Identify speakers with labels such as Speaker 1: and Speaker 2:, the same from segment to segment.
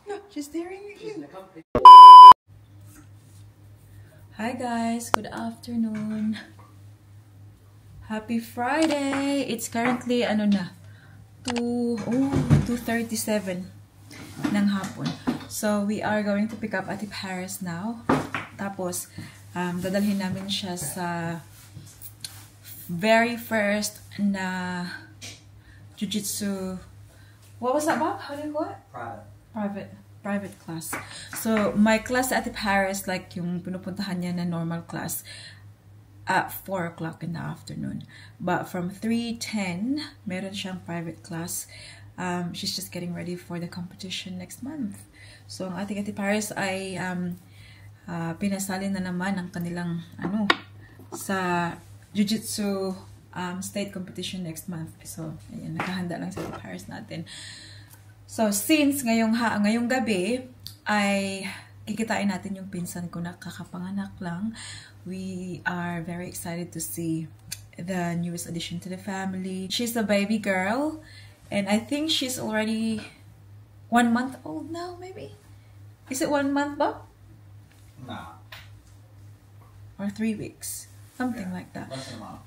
Speaker 1: No, she's staring at you. Hi guys, good afternoon. Happy Friday. It's currently 2:37 ng hapon. So we are going to pick up Ate Paris now. Tapos dadalhin namin siya sa very first na jiu-jitsu. What was that, Bob? How do you call it? Private class. So my class at Ate Paris, like yung pinupuntahan niya na normal class, at 4 o'clock in the afternoon. But from 3:10, meron siyang private class. She's just getting ready for the competition next month. So ang ating Ate Paris ay pinasali na naman ang kanilang sa jiu-jitsu state competition next month. So ayan, nakahanda lang sa Ate Paris natin. So since ngayong gabi ay kikitain natin yung pinsan ko na kakapanganak lang. We are very excited to see the newest addition to the family. She's a baby girl, and I think she's already 1 month old now, maybe? Is it 1 month, Bob?
Speaker 2: No.
Speaker 1: Or 3 weeks. Something like that.
Speaker 2: Less than a month.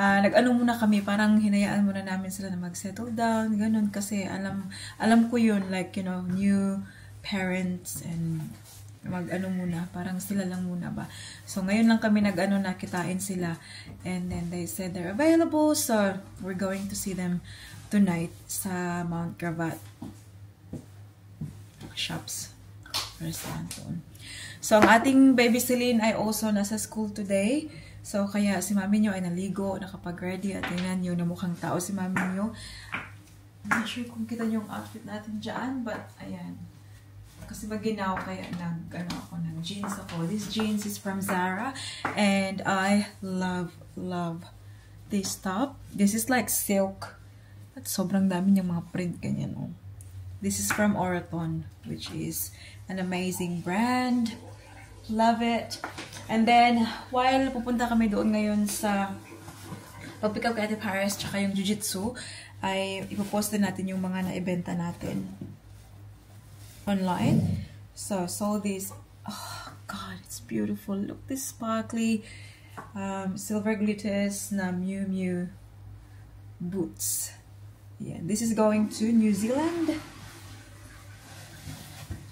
Speaker 1: Nag-ano muna kami, parang hinayaan muna namin sila na mag-settle down, ganun, kasi alam ko yun, like, you know, new parents and mag-ano muna, parang sila lang muna ba. So ngayon lang kami nakitain sila, and then they said they're available, so we're going to see them tonight sa Mount Gravatt shops restaurant doon. So ang ating baby Celine ay also nasa school today, so kaya si mami nyo ay naligo, nakapag-ready, at tingnan nyo na mukhang tao si mami nyo. I'm not sure kung kita nyo yung outfit natin dyan, but ayan. Kasi maginaw, kaya ako ng jeans ako. This jeans is from Zara, and I love this top. This is like silk. At sobrang dami niyang mga print ganyan, oh. This is from Oraton, which is an amazing brand. Love it. And then, while pupunta kami doon ngayon sa pag-pick up kay Ate Paris tsaka yung jiu-jitsu, ay ipopost din natin yung mga na-ibenta natin online. So this, oh god, it's beautiful. Look, this sparkly silver glitters na Miu Miu boots. Yeah, this is going to New Zealand.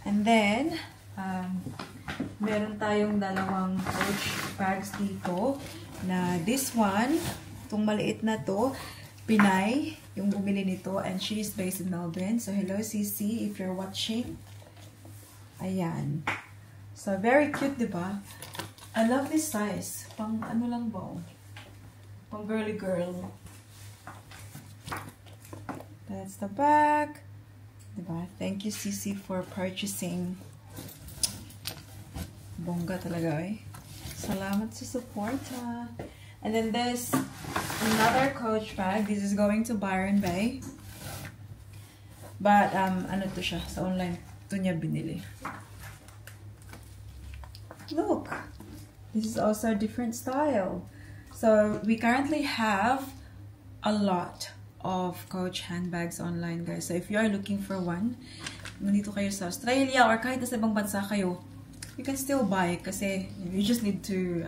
Speaker 1: And then meron tayong dalawang Coach bags dito na this one, itong maliit na to, Pinay yung bumili nito, and she's based in Melbourne. So hello CC if you're watching. Ayan. So very cute, diba? I love this size. Pang ano lang ba? Pang girly girl. That's the bag. Diba? Thank you CC for purchasing. Bongga talaga eh. Salamat sa support. And then there's another Coach bag. This is going to Byron Bay. But, ano to siya? Sa online, ito niya binili. Look! This is also a different style. So, we currently have a lot of Coach handbags online, guys. So, if you are looking for one, nandito kayo sa Australia or kahit sa ibang bansa kayo, you can still buy kasi you just need to,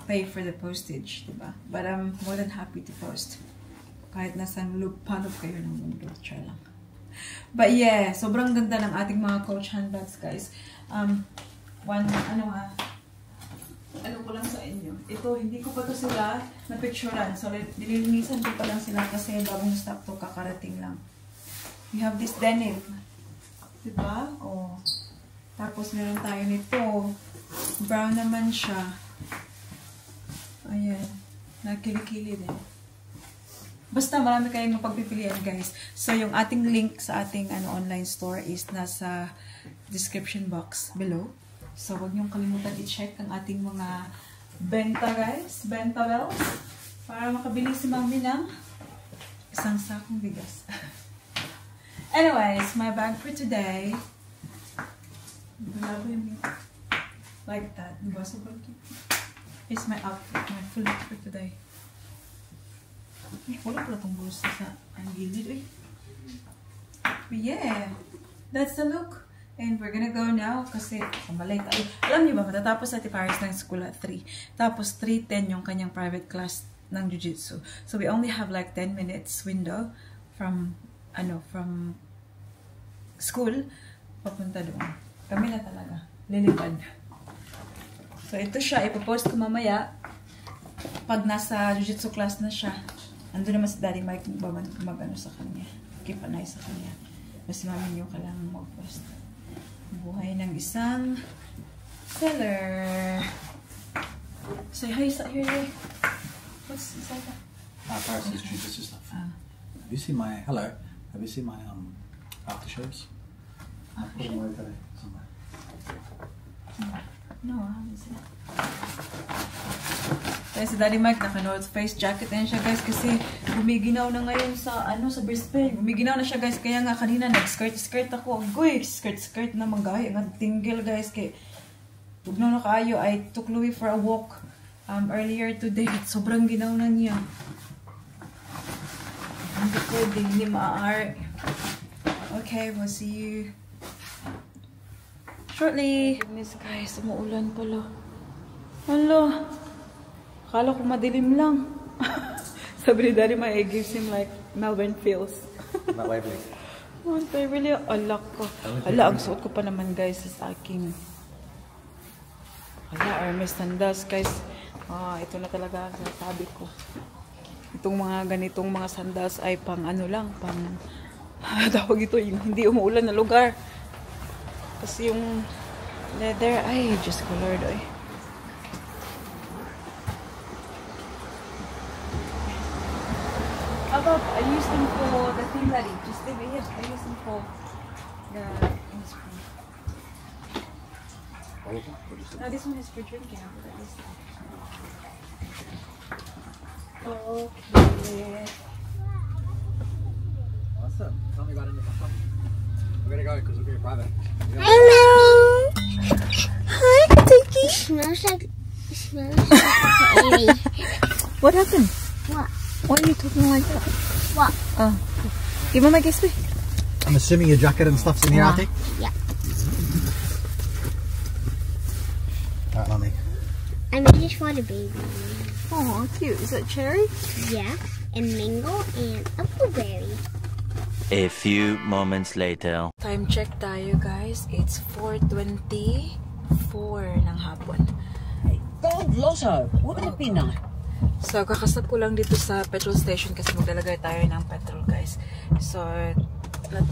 Speaker 1: pay for the postage, diba? But I'm more than happy to post. Kahit nasa lupalop kayo ng mundo, try lang. But yeah, sobrang ganda ng ating mga Coach handbags, guys. Ano ko lang sa inyo. Ito, hindi ko pa to sila na-picturean. So, nililinisan ko pa lang sila kasi bagong stock to, kakarating lang. We have this denim. Diba? Oh. Tapos, meron tayo nito. Brown naman siya. Ayan. Nakili-kili din. Basta marami kayong mapagpipilian, guys. So, yung ating link sa ating online store is nasa description box below. So, huwag niyong kalimutan i-check ang ating mga benta, guys. Benta bells. Para makabili si mami ng isang sakong bigas. Anyways, my bag for today. Like that. Diba? Sobrang cute. It's my outfit, my full look for today. Wala pala itong bulsa sa ang gilid. Yeah, that's the look. And we're gonna go now kasi malay tayo. Alam niyo ba, matatapos Ate Paris ng school at 3. Tapos 3:10 yung kanyang private class ng jiu-jitsu. So we only have like 10 minutes window from school papunta doon. Kami na talaga. Lilipad. So ito siya. Ipopost ko mamaya pag nasa jiu-jitsu class na siya. Ando naman si Daddy Mike mag-ano sa kanya. Keep an eye sa kanya. Kasi mami niyo kailangan mag-post. Buhay ng isang seller. Say hi sa here. What's inside that?
Speaker 2: Paris is jiu-jitsu stuff. Have you seen my after shows? I put them away today somewhere.
Speaker 1: No, I haven't seen it. Kaya si Daddy Mike naka-North Face jacket na siya guys kasi gumiginaw na ngayon sa sa Brisbane. Gumiginaw na siya guys kaya nga kanina nag-skirt ako. Agoy, skirt na manggahi. Nag-tingle guys kay tugnaw na kaayo. I took Louie for a walk earlier today. Sobrang ginaw na niya. Hindi pwede, hindi maaari. Okay, we'll see you shortly. Goodness guys, umuulan pala. Hala. Akala ko madilim lang. Sabi ni Daddy, I gives him like Melbourne feels.
Speaker 2: That wavelength.
Speaker 1: Oh, I really alak ko. Hala, ang suot ko pa naman guys sa aking Hermes sandals guys. Ito na talaga ang sabi ko. Itong mga ganitong mga sandals ay pang lang, pang tawag ito yung hindi umuulan na lugar. Kasi yung leather ay just colored ay. I use them for the thing that it just did here. I use them for the inscription.
Speaker 2: All of them?
Speaker 1: No, this one is for drinking. I'll put this okay.
Speaker 2: Awesome. Tell me about it in the phone. We're gonna go because we're going private.
Speaker 3: Hello. Hi, Tiki. Smells like Amy.
Speaker 1: What happened?
Speaker 3: What?
Speaker 1: Why are you talking like that?
Speaker 3: What?
Speaker 1: Oh, give me my kiss.
Speaker 2: I'm assuming your jacket and stuff's in here, Auntie?
Speaker 3: Yeah.
Speaker 2: Alright, mommy.
Speaker 3: I made this for the baby.
Speaker 1: Oh, cute. Is that cherry?
Speaker 3: Yeah, and mango and a blueberry.
Speaker 4: A few moments later.
Speaker 1: Time check tayo guys. It's 4:24 ng hapon.
Speaker 5: God, Lotto, wouldn't it be nice?
Speaker 1: So, kakasap ko lang dito sa petrol station kasi maglalagay tayo ng petrol guys. So,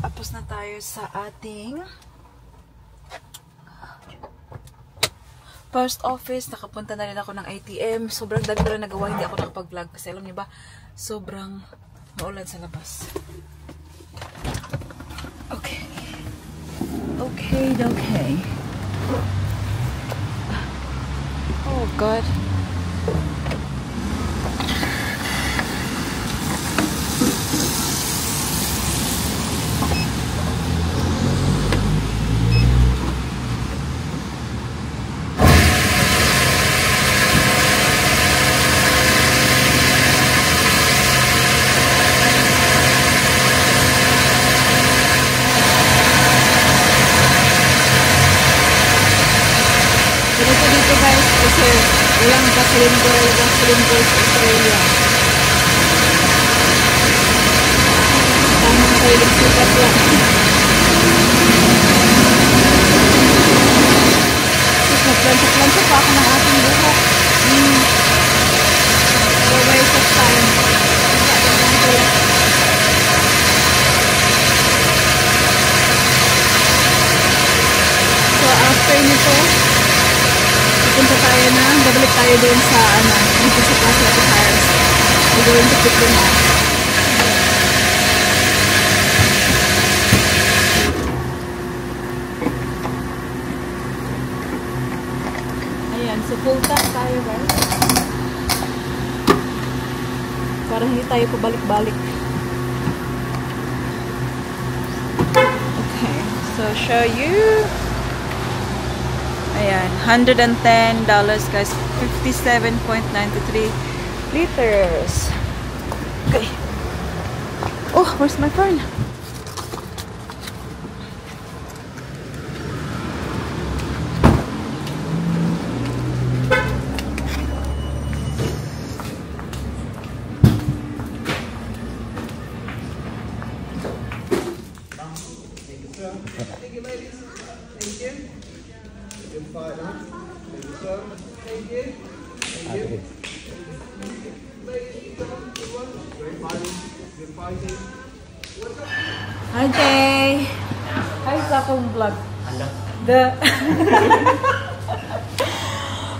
Speaker 1: tapos na tayo sa ating post office. Nakapunta na rin ako ng ATM. Sobrang dami ko lang nagawa. Hindi ako nakapag-vlog kasi alam niyo ba, sobrang maulan sa labas. Okay. Okay. Oh God. Dito guys kasi walang gasoline sa Australia. Tamang sailing sikat lang. Tapos nagplansa pa ako ng ating buhok. No waste of time. So after nito, punta tayo na, babalik tayo doon sa dito sa Plaza Ate Paris. We're going to pick them up. Ayan, so full tank tayo guys. Para hindi tayo pabalik-balik. Okay, so show you. Ayan, $110 guys, 57.93 liters. Okay. Oh, where's my phone? Hi, Jay. Hi sa akong vlog.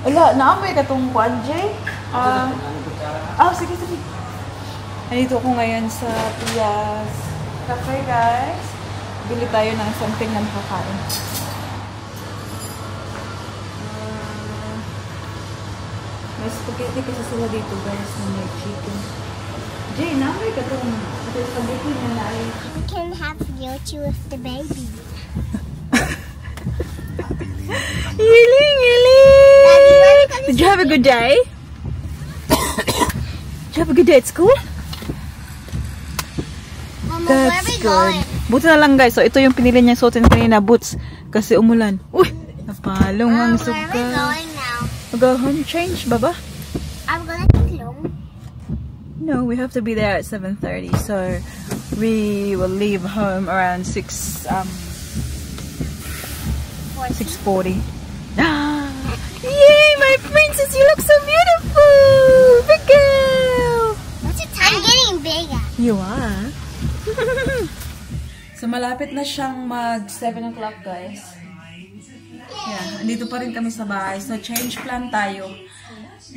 Speaker 1: Wala, naamoy ka itong kuan, Jay? Sige. Nandito ako ngayon sa Pia's Cafe, guys. Bili tayo ng something na makakain. May spaghetti kasi sila dito, guys, na may chicken. Jay, naamoy ka itong spaghetti na ay...
Speaker 3: We can have Yoshi with the baby.
Speaker 1: Yiling! Did you have a good day? Did you have a good day at school?
Speaker 3: Mama, where are we going?
Speaker 1: Buti na lang, guys. So, ito yung pinili niya suotin kanina, boots. Kasi umulan. Uy! Napalong ang
Speaker 3: Where are we
Speaker 1: suka.
Speaker 3: going now?
Speaker 1: Go home, change, baba.
Speaker 3: I'm gonna take long.
Speaker 1: No, we have to be there at 7:30. So, we will leave home around 6:40. Yay, my princess! You look so beautiful! Big girl!
Speaker 3: I'm getting bigger.
Speaker 1: You are. So, malapit na siyang mag 7 o'clock, guys. Yeah, andito pa rin kami sa bahay. So, change plan tayo.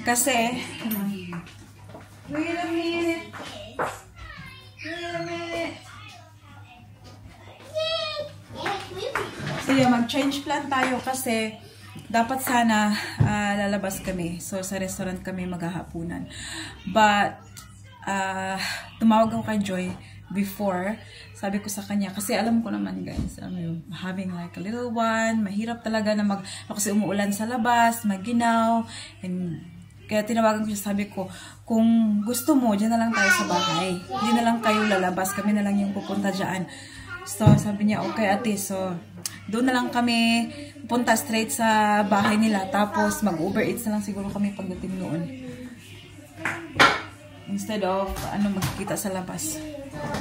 Speaker 1: Kasi, wait a minute. So, yeah, mag-change plan tayo kasi dapat sana lalabas kami. So, sa restaurant kami maghahapunan. But, tumawag ako kay Joy before. Sabi ko sa kanya, kasi alam ko naman, guys, having like a little one, mahirap talaga na kasi umuulan sa labas, maginaw, and kaya tinawagan ko siya, sabi ko, kung gusto mo, dyan na lang tayo sa bahay. Hindi na lang kayo lalabas, kami na lang yung pupunta dyan. So, sabi niya, okay ate, so, doon na lang kami punta straight sa bahay nila, tapos mag-Uber Eats na lang siguro kami pagdating noon. Instead of, magkikita sa labas.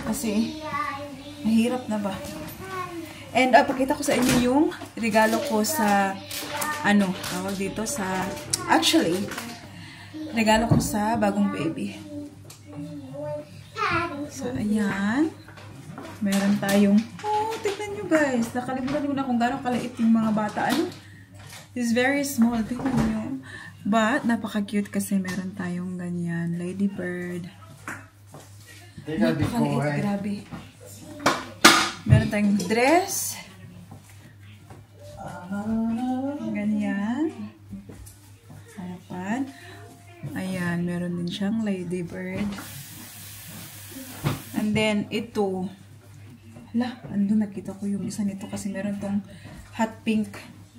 Speaker 1: Kasi, mahirap na ba? And, pakita ko sa inyo yung regalo ko sa, tawag dito sa, actually, regalo ko sa bagong baby. So, ayan. Meron tayong, tignan nyo guys. Nakalimutan ko na kung gano'ng kaliit yung mga bata. It's very small. Tignan nyo. But, napaka-cute kasi meron tayong ganyan. Ladybird. Napakaliit. Grabe. Meron tayong dress. Ganyan. Harapan. Ayan, meron din siyang ladybird. And then, ito. Hala, andun nakita ko yung isa nito kasi meron tong hot pink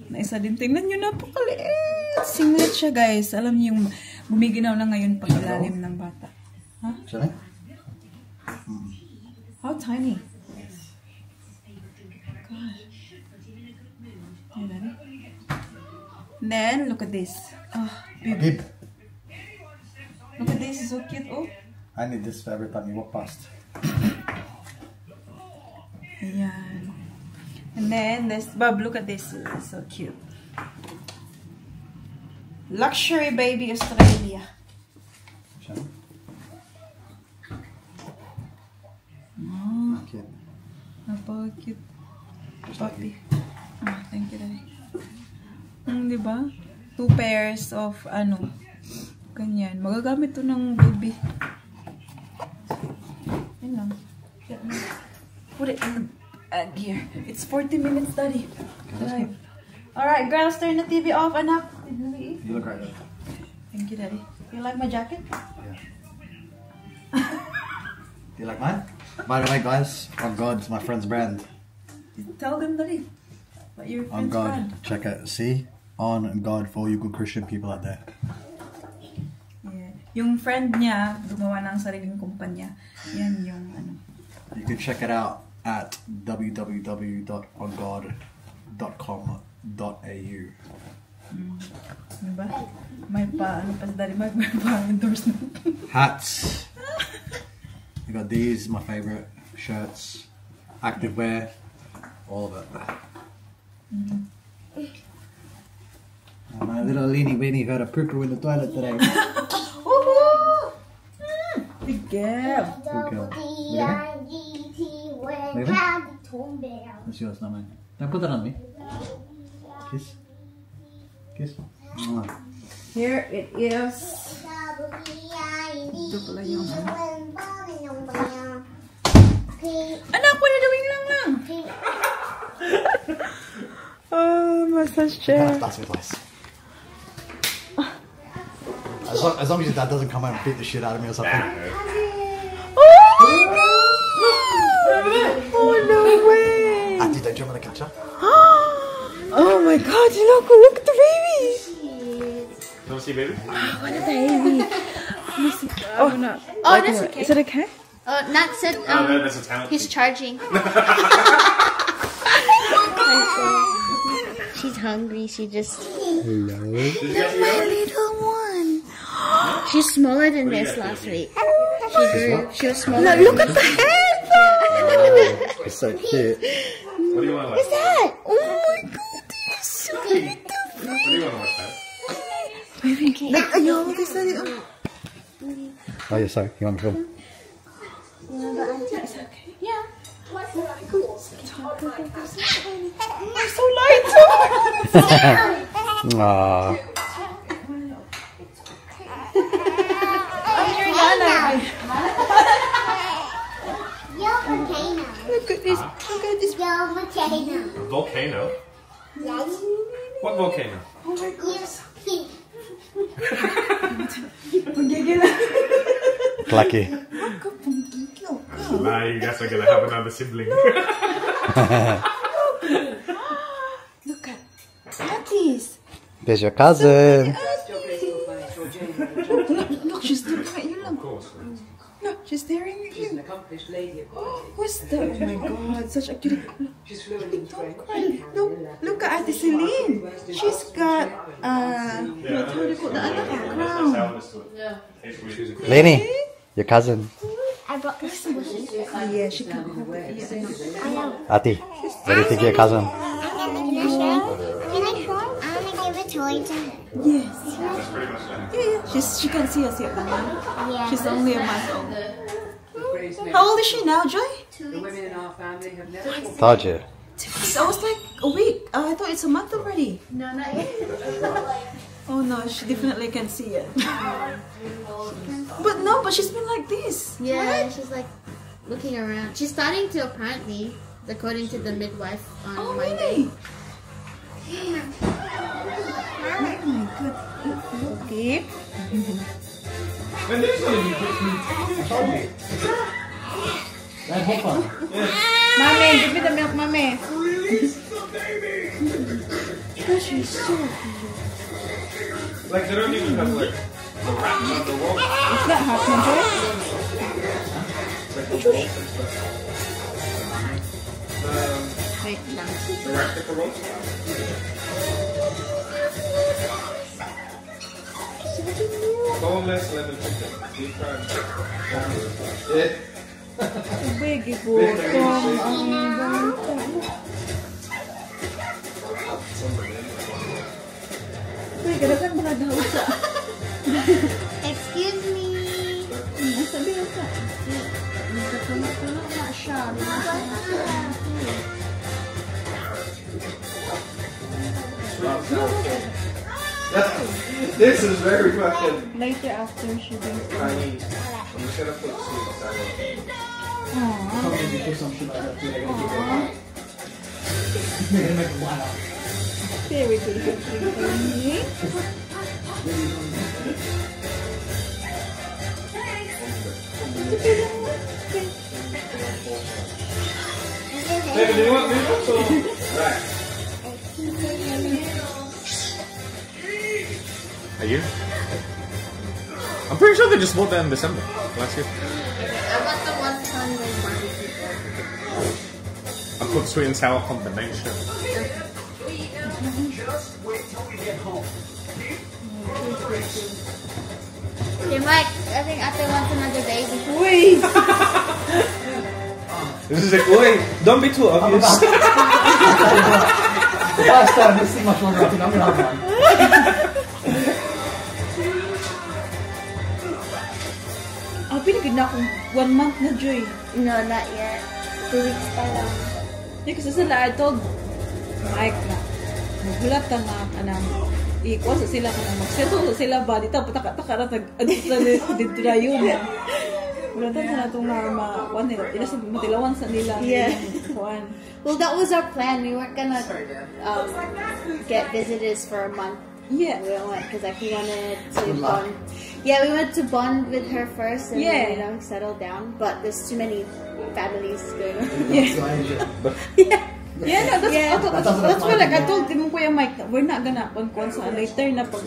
Speaker 1: na isa din. Tingnan nyo, napakaliit. Singlet siya, guys. Alam niyo yung bumiginaw na ngayon pag ilalim ng bata. Huh?
Speaker 2: Sorry?
Speaker 1: How tiny? And then, look at this. Oh, baby. Look at this, it's so cute. Oh.
Speaker 2: I need this for every time you walk past.
Speaker 1: Ayan. And then, this, Bob, look at this. It's so cute. Luxury Baby Australia. Oh,
Speaker 2: Cute.
Speaker 1: napaka-cute. Puppy. Oh, thank you, Daddy. Diba? 2 pairs of, ganyan. Magagamit to ng baby. Yan lang. Put it in the bag here. It's 40 minutes, Daddy. Drive. Alright, girls, turn the TV off, anak.
Speaker 2: You look right.
Speaker 1: Thank you, Daddy. You like my jacket?
Speaker 2: Yeah. Do you like mine? By the way, guys, On God, it's my friend's brand.
Speaker 1: Tell them, Daddy. What your
Speaker 2: On
Speaker 1: friend's
Speaker 2: God,
Speaker 1: brand.
Speaker 2: check it. See? On God for all you good Christian people out there.
Speaker 1: Yeah. Yung friend niya, gumawa ng sariling kumpanya. Yan yung
Speaker 2: You can check it out at www.ongod.com.au.
Speaker 1: Diba? May pa, Daddy, may pa endorsement.
Speaker 2: Hats. You got these, my favorite shirts. Activewear. All of it. Oh, my little Leanie Weenie got a pooper in the toilet today.
Speaker 1: Woohoo! Good girl.
Speaker 2: Good girl. Look at that. That's yours, not mine. Now put that on me. Kiss. Kiss. Mwah.
Speaker 1: Here it is. Anak, what are you doing lang lang? Oh, massage chair.
Speaker 2: That's my place. As long as your dad doesn't come out and beat the shit out of me or something.
Speaker 1: Oh, no way.
Speaker 2: Auntie, don't you want to catch her?
Speaker 1: Oh my god, look at the baby.
Speaker 6: You want to see baby?
Speaker 1: What a baby. Oh, no.
Speaker 3: Oh, that's okay.
Speaker 1: Is it okay?
Speaker 3: Nat said
Speaker 6: No, that's a talent.
Speaker 3: he's charging. She's hungry. She just.
Speaker 6: Did you guys eat it?
Speaker 3: Little one. She's smaller than this last week. She grew. She was smaller.
Speaker 1: Look at the head.
Speaker 2: It's so cute.
Speaker 6: What do you want to watch?
Speaker 3: What's that?
Speaker 1: Oh my god, it's so
Speaker 6: What do you want to watch, Dad?
Speaker 1: baby. Like, ayaw, this is it.
Speaker 2: Oh, yeah, sorry. You want me to film?
Speaker 1: It's okay.
Speaker 3: Yeah.
Speaker 1: I'm so light.
Speaker 2: Aww.
Speaker 1: I'm your nana.
Speaker 3: Your volcano.
Speaker 1: Look at this. Look at this.
Speaker 3: Your volcano.
Speaker 6: A volcano?
Speaker 3: Yes.
Speaker 6: What volcano?
Speaker 1: Oh my god.
Speaker 2: Lucky.
Speaker 6: Now you guys are going to have another sibling.
Speaker 1: Look at this.
Speaker 2: There's your cousin.
Speaker 1: Look, she's looking at you.
Speaker 6: Of course.
Speaker 1: No, she's staring at you. What's that? Oh my god, such a cute. Don't cry. Look at Auntie Celine. She's got what do you call the other crown?
Speaker 2: Lenny, your cousin.
Speaker 3: I brought this solution.
Speaker 1: Yeah, she can't hold it. Yeah, I know.
Speaker 2: Ati, what do you think of your cousin?
Speaker 3: Can I try? Can I try? I'm gonna give a toy to her.
Speaker 1: Yes. Yeah. She can't see us yet, Mama.
Speaker 3: Yeah.
Speaker 1: She's only a month old. How old is she now, Joy?
Speaker 2: Told you.
Speaker 1: It's almost like a week. I thought it's a month already.
Speaker 3: No, not yet.
Speaker 1: Oh no, she definitely can see it. But no, but she's been like this.
Speaker 3: Yeah, she's like looking around. She's starting to apparently, according to the midwife on
Speaker 1: Oh
Speaker 3: Monday.
Speaker 1: really? Oh my god. Okay. Mommy, give me the milk, mommy. She's so cute.
Speaker 6: Like, they don't even have, like, the wraps on the wall.
Speaker 1: Is that happening, Joy? Wait,
Speaker 6: The wrap pickle rolls? Boneless lemon chicken. Deep fried. Yeah.
Speaker 1: big ito. Uy, ganagan mga daw sa.
Speaker 3: Excuse me.
Speaker 1: Sabi ko sa.
Speaker 3: Nagkatunog na siya.
Speaker 6: This is very fucking
Speaker 1: Later after she drinks.
Speaker 6: Chinese. I'm just gonna put sweet and sour.
Speaker 1: Very good.
Speaker 6: David, do you want noodles or right? Are you? I'm pretty sure they just bought that in December last year.
Speaker 3: I got the one ton with barbecue.
Speaker 6: I put sweet and sour combination.
Speaker 3: Hey Mike, I think Ate wants another baby.
Speaker 1: Uy!
Speaker 6: This is like, wait, don't be too obvious.
Speaker 2: Basta, missing much longer than I'm gonna have one.
Speaker 1: Pinagod na akong 1 month na, Joy.
Speaker 3: No, not yet. 2 weeks pa lang.
Speaker 1: Hindi kasi sila, I told Mike na, magulat ka nga, kanang, ikuha sa sila ka na, magsettle sa sila ba, dito, pataka-taka na, tag-adit na dito na yun. Ulatan sa natong kuhan nila, matilawan sa nila.
Speaker 3: Yeah.
Speaker 1: Kuhan.
Speaker 3: Well, that was our plan. We weren't gonna get visitors for a month.
Speaker 1: Yeah.
Speaker 3: We went because like we wanted to bond. Yeah, we went to bond with her first and then, you know, settle down. But there's too many families going on.
Speaker 1: Yeah, that's why like I told him Kuya Mike, we're not gonna kuhan sa later na pag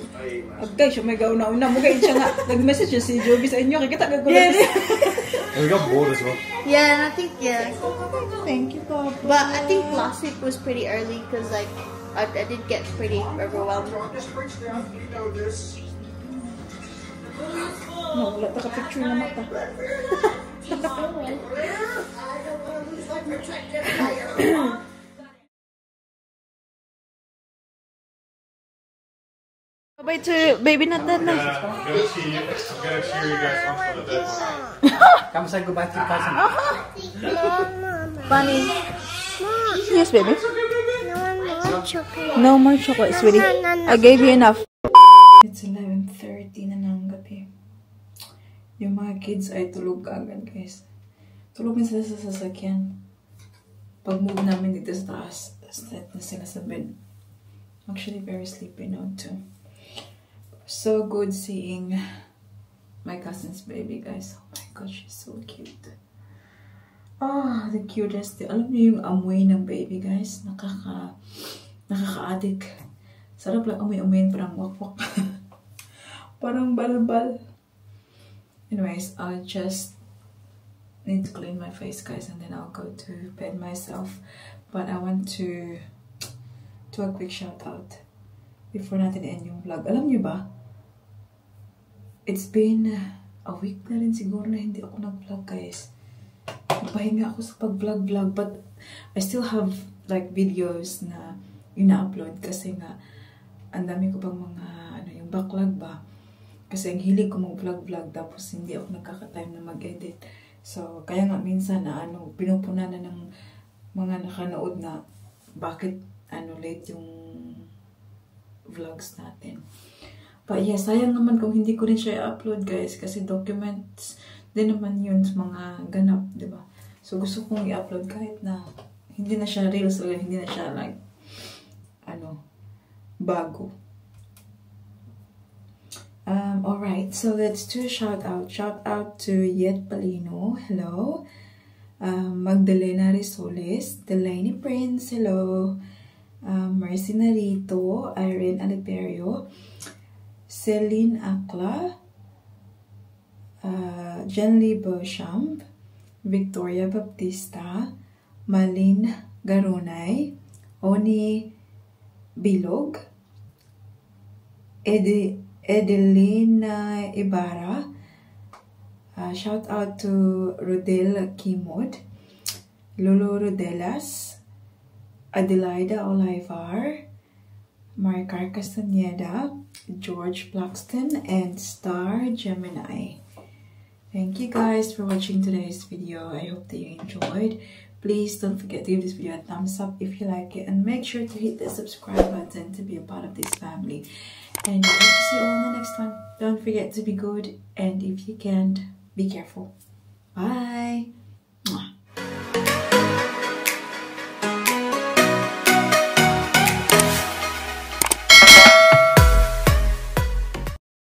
Speaker 1: agay siya may gauna-una mo kayo siya nga nag-message siya si Joby sa inyo kaya kita gagulat.
Speaker 6: We got bored as well.
Speaker 3: Yeah, and I think
Speaker 1: Thank you, Papa.
Speaker 3: but I think last week was pretty early because like I did get pretty overwhelmed.
Speaker 1: No, wala ta ka picture na mata. Bye to baby Nathan.
Speaker 6: I'm gonna cheer you guys on for the dead.
Speaker 2: Come say goodbye to your cousin.
Speaker 1: Bunny. Yes, baby. No more chocolate, sweetie. I gave you enough. It's 11:30 na ng gabi. Yung mga kids ay tulog agad, guys. Tulogin sila sa sasakyan. Pag-move namin dito sa taas, start na sila sa bed. Actually, very sleepy now too. So good seeing my cousin's baby, guys. Oh my god, she's so cute. Ah, the cutest. Alam niyo yung amoy ng baby, guys? Nakaka-addict. Sarap lang amoy-amoyin, parang wak-wak. Parang balbal. Anyways, I'll just need to clean my face, guys, and then I'll go to bed myself. But I want to do a quick shout out before natin end yung vlog. Alam niyo ba? It's been a week na rin siguro na hindi ako nag-vlog, guys. Pahinga ako sa pag-vlog, but I still have like videos na ina-upload kasi nga ang dami ko pang mga yung backlog ba. Kasi ang hilig ko mag-vlog tapos hindi ako nagkaka-time na mag-edit. So kaya nga minsan na pinupuna na ng mga nakanood na bakit late yung vlogs natin. But yeah, sayang naman kung hindi ko rin siya i-upload, guys, kasi documents din naman yun sa mga ganap, diba? So gusto kong i-upload kahit na hindi na siya reels o hindi na siya like bago. Alright, so let's do a shout out. Shout out to Yet Palino, hello. Magdalena Risoles, Delaney Prince, hello. Mercy Narito, Irene Aliperio, Celine Akla, Jenly Beauchamp, Victoria Baptista, Malin Garunay, Oni Bilog, Edelina Ibarra, shout out to Rodel Kimod, Lolo Rodelas, Adelaida Olivar, Maricar Castaneda, George Blackston, and Star Gemini. Thank you guys for watching today's video. I hope that you enjoyed. Please don't forget to give this video a thumbs up if you like it, and make sure to hit the subscribe button to be a part of this family. And I hope to see you all in the next one. Don't forget to be good, and if you can't, be careful. Bye!